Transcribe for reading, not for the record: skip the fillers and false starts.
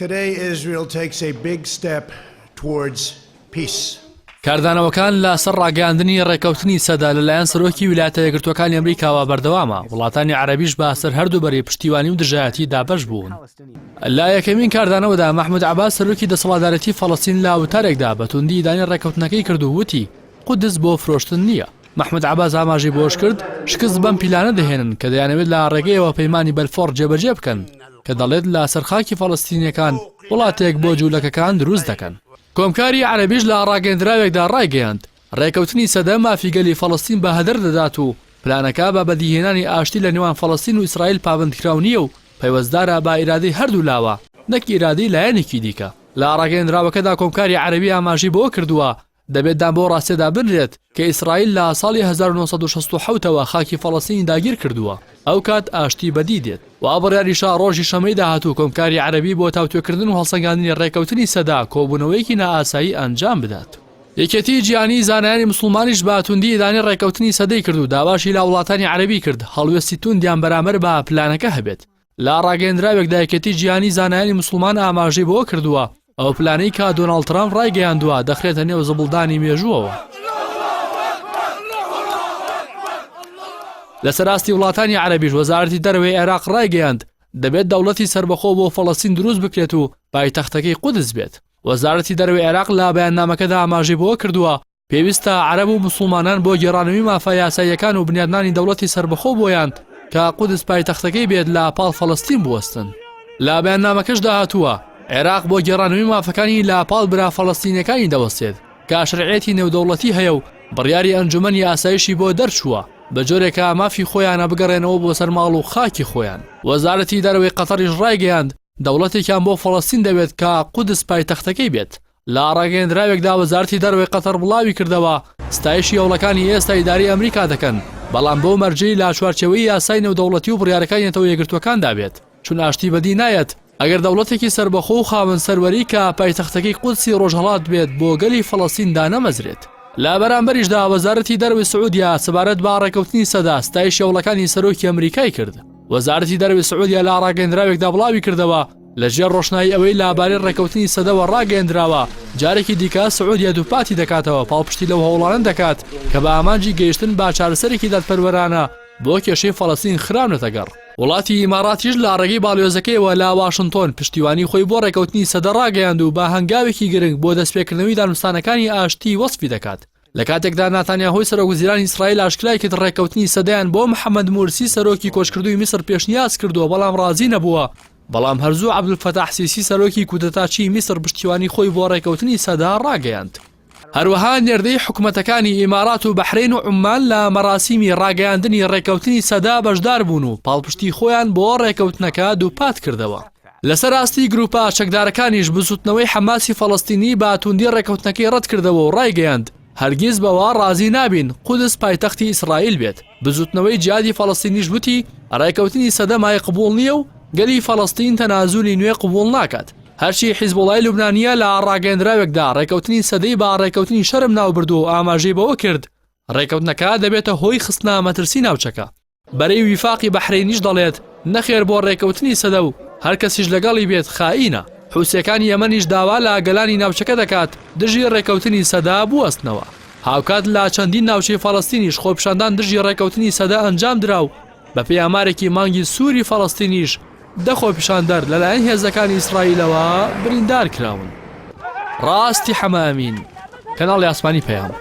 Today Israel takes a big step towards peace. کاردانەوەکان لە سەر ڕاگەیاندنی ڕێککەوتنی سەدە لەلایەن سەرۆکی ویلایەتە یەکگرتووەکانی ئەمریکاوە بەردەوامە، وڵاتانی عەرەبیش بە سەر هەردوو بەرەی پشتیوانی و دژایەتی دابەش بوون. لە یەکەمین کاردانەوەدا مەحمود عەباس سەرۆکی دەسەڵاتدارێتی فەڵەستین لە وتارێکدا بە توندی ئیدانەی ڕێککەوتنەکەی کرد و وتی، قودس بۆ فرۆشتن نییە. مەحمود عەباس ئاماژەی بەوەشکرد، شکست بەم پیلانە دەهێنن کە دەیانەوێت لە ڕێگەیەوە پەیمانی بەلفۆر جێبەجێ بکەن کە دەڵێت لە سەر خاکی فەڵەستینییەکان وڵاتێک بۆ جوولەکەکان دروست دەکەن. کۆمکاری عەرەبیش لە ڕاگەیەندراوێکدا ڕایگەیاند، ڕێکەوتنی سەدە مافی گەلی فەڵەستین بە هەدەر دەدات و پلانەکە بە بەدیهێنانی ئاشتی لە نێوان فەڵەستین و ئیسرائیل پابەندکراو نییە و پەیوەستدارە بە ئیرادەی هەردوو لاوە نەک ئیرادەی لایەنێکی دیکە. لە ڕاگەیەندراوەکەدا کۆمکاری عەرەبی ئاماژەی بەوە کردووە، دەبێت دان بەو ڕاستیەدا بنرێت کە ئیسرائیل لە ساڵی 1967 ەوە خاکی فەڵەستینی داگیر کردووە، ئەوکات ئاشتی بەدی دێت. وا بڕیاریشە ڕۆژی شەممەی داهاتوو کۆمکاری عەرەبی بۆ تاوتوێکردن و هەڵسەنگاندنی ڕێککەوتنی سەدە کۆبوونەوەیەکی نائاسایی ئەنجام بدات. یەکێتیی جیهانیی زانایانی موسڵمانیش بە توندی ئیدانەی ڕێککەوتنی سەدەی کرد و داواشی لە وڵاتانی عەرەبی کرد هەڵوێستی توندیان بەرامبەر بە پلانەکە هەبێت. لە ڕاگەیەندراوێکدا یەکێتی جیهانی زانایانی موسڵمان ئاماژەی بەوە کردووە، ئەو پلانەی کە دۆناڵد ترامپ ڕایگەیاندووە دەخرێتە نێو زبڵدانی مێژووەوە. لەسەر ئاستی وڵاتانی عەرەبیش وەزارەتی دەرەوەی عێراق ڕایگەیاند، دەبێت دەوڵەتی سەربەخۆ بۆ فەڵەستین دروست بکرێت و پایتەختەکەی قودس بێت. وەزارەتی دەرەوەی عێراق لە بەیاننامەکەدا ئاماژەی بەوە کردووە، پێویستە عەرەب و موسڵمانان بۆ گێڕانەوەی مافە یاساییەکان و بنیادنانی دەوڵەتی سەربەخۆ بۆیان کە قودس پایتەختەکەی بێت لە پاڵ فەڵەستین بوەستن. لە بەیاننامەکەشدا هاتووە، عێراق بۆ گێڕانەوەی مافەکانی لە پاڵ برا فەڵەستینیەکانی دەوەستێت کە شەرعیەتی نێودەوڵەتی هەیە و بڕیاری ئەنجومەنی ئاسایشی بۆ دەرچووە، بە جۆرێکە مافی خۆیانە بگەڕێنەوە بۆ سەر ماڵ و خاکی خۆیان. وەزارەتی دەرەوەی قەتەریش ڕایگەیاند، دەوڵەتێکیان بۆ فەڵەستین دەوێت کە قودس پایتەختەکەی بێت. لە ڕاگەیەندراوێکدا وەزارەتی دەرەوەی قەتەر بڵاویکردەوە، ستایشی هەوڵەکانی ئێستا ئیدارەی ئەمریکا دەکەن، بەڵام بەو مەرجەی لە چوارچێوەی یاسای نێودەوڵەتی و بڕیارەکانی نەتەوە یەکگرتووەکاندا بێت، چون ئاشتی بەدی نایەت ئەگەر دەوڵەتێکی سەربەخۆ و خاوەن سەروەری کە پایتەختەکەی قودسی ڕۆژهەڵات بێت بۆ گەلی فەڵەستین دانەمەزرێت. لە بەرامبەریشدا وەزارەتی دەرەوەی سعودیا سەبارەت بە ڕێککەوتنی سەدە ستایشی هەوڵەکانی سەرۆکی ئەمریکای کرد. وەزارەتی دەرەوەی سعودیا لە ڕاگەیەندراوێکدا بڵاویکردەوە، لە ژێر ڕۆشنایی ئەوەی لە بارەی ڕێککەوتنی سەدەوە ڕاگەیەندراوە، جارێکی دیکە سعودیە دووپاتی دەکاتەوە پاڵپشتی لەو هەوڵانە دەکات کە بە ئامانجی گەیشتن بە چارەسەرێکی دادپەروەرانە بۆ کێشەی فەڵەستین خراونەتە گەڕ. وڵاتی ئیماڕاتیش لە ڕێگەی باڵیۆزەکەیەوە لە واشنتۆن پشتیوانی خۆی بۆ ڕێککەوتنی سەدە ڕاگەیاند و بە هەنگاوێکی گرنگ بۆ دەستپێکردنەوەی دانوستانەکانی ئاشتی وەسفی دەکات. لە کاتێکدا ناتانیاهۆی سەرۆکوەزیرانی ئیسرائیل ئاشکرای کرد ڕێککەوتنی سەدەیان بۆ محەممەد مورسی سەرۆکی کۆچکردووی میسر پێشنیاز کردووە بەڵام ڕازی نەبووە، بەڵام هەرزوو عەبدولفەتاح سیسی سەرۆکی کودەتاچیی میسر پشتیوانی خۆی بۆ ڕێککەوتنی سەدە ڕاگەیاند. هەروەها نێردەی حکومەتەکانی ئیمارات و بەحرەین و عوممان لە مەراسیمی ڕاگەیاندنی ڕێککەوتنی سەدە بەشدار بوون و پاڵپشتی خۆیان بۆ ڕێککەوتنەکە دووپات کردەوە. لەسەر ئاستی گروپە چەکدارەکانیش بزوتنەوەی حەماسی فەڵەستینی بە توندی ڕێککەوتنەکەی ڕەتکردەوە و ڕایگەیاند، هەرگیز بەوە ڕازی نابین قودس پایتەختی ئیسرائیل بێت. بزوتنەوەی جیهادی فەڵەستینیش وتی، ڕێککەوتنی سەدە مایەی قبوڵ نییە و گەلی فەڵەستین تەنازولی نوێ قبوڵ ناکات. هەرچی حیزبوڵای لوبنانییە لە ڕاگەیەندراوێکدا ڕێککەوتنی سەدەی بە ڕێککەوتنی شەرم ناوبردووە و ئاماژەی بەوە کرد، ڕێککەوتنەکە دەبێتە هۆی خستنە مەترسی ناوچەکە. بەرەی ویفاقی بەحرەینیش دەڵێت، نەخێر بۆ ڕێککەوتنی سەدە و هەر کەسیش لەگەڵی بێت خائینە. حوسییەکانی یەمەنیش داوا لە گەلانی ناوچەکە دەکات دژی ڕێککەوتنی سەدە بوەستنەوە. هاوکات لە چەندین ناوچەی فەڵەستینیش خۆپیشاندان دژی ڕێککەوتنی سەدە ئەنجامدرا و بەپێی ئامارێکی مانگی سووری فەڵەستینیش دە خۆپیشاندەر لەلایەن هێزەکانی ئیسرائیلەوە بریندار کراون. ڕاستی حەمە ئەمین، کەناڵی ئاسمانی پەیام.